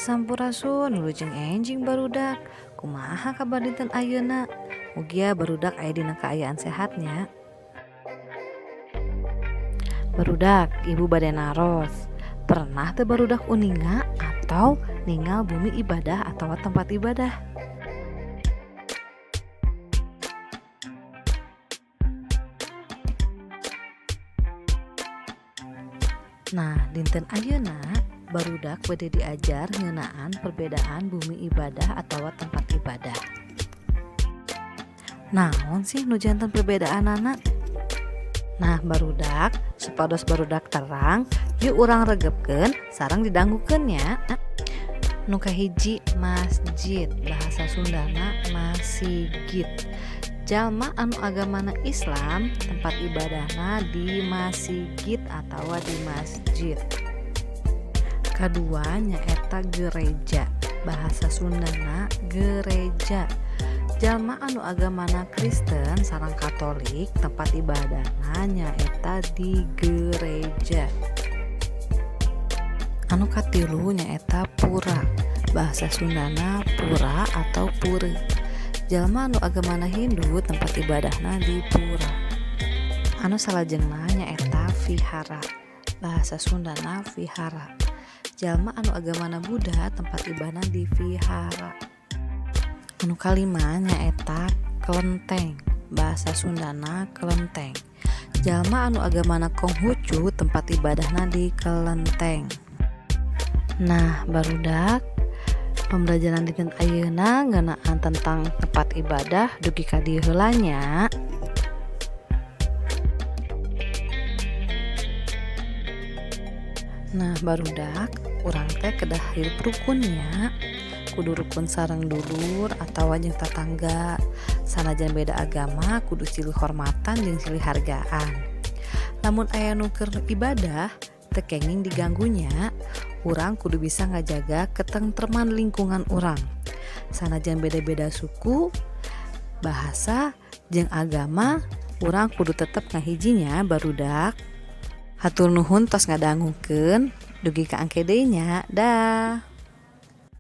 Sampurasun, wilujeng enjing barudak. Kumaha kabar dinten ayeuna? Mugia barudak aya dina kaayaan sehat nya. Barudak, ibu bade naros. Pernah teu barudak uninga atau ningal bumi ibadah atawa tempat ibadah? Nah, dinten ayeuna barudak bade diajar ngeunaan perbedaan bumi ibadah atawa tempat ibadah. Naon sih nu janten perbedaanana? Nah, barudak, supados barudak terang, yuk urang regepkeun sareng didanggukeun nya. Nu kahiji masjid, bahasa Sundana masigit. Jalma anu agamana Islam tempat ibadahna di masigit atawa di masjid. Kadua nyaeta gereja, bahasa Sundana gereja. Jalma anu agamana Kristen sareng Katolik tempat ibadahna nyaeta di gereja. Anu katilu nyaeta pura, bahasa Sundana pura atau pura. Jalma anu agamana Hindu tempat ibadahna di pura. Anu salajengna nyaeta vihara, bahasa Sundana vihara. Jalma anu agamana Buddha tempat ibadahna di vihara. Anu kalima nyaeta kelenteng, bahasa Sundana kelenteng. Jalma anu agamana Konghucu tempat ibadahna di kelenteng. Nah, barudak, pembelajaran dinten ayeuna ngeunaan tentang tempat ibadah dugi ka dieu heula nya. Nah, barudak, urang teh kedah hirup rukun nya. Kudu rukun sareng dulur atawa jeung tatangga. Sanajan beda agama kudu silih hormatan jeung silih hargaan. Lamun aya nu keur ibadah teu kenging diganggunya, urang kudu bisa ngajaga ketentreman lingkungan urang. Sanajan beda-beda suku, bahasa, jeung agama, urang kudu tetep ngahijinya barudak. Hatur nuhun tos ngadangukeun, dugi ka angke deui nya. Dah.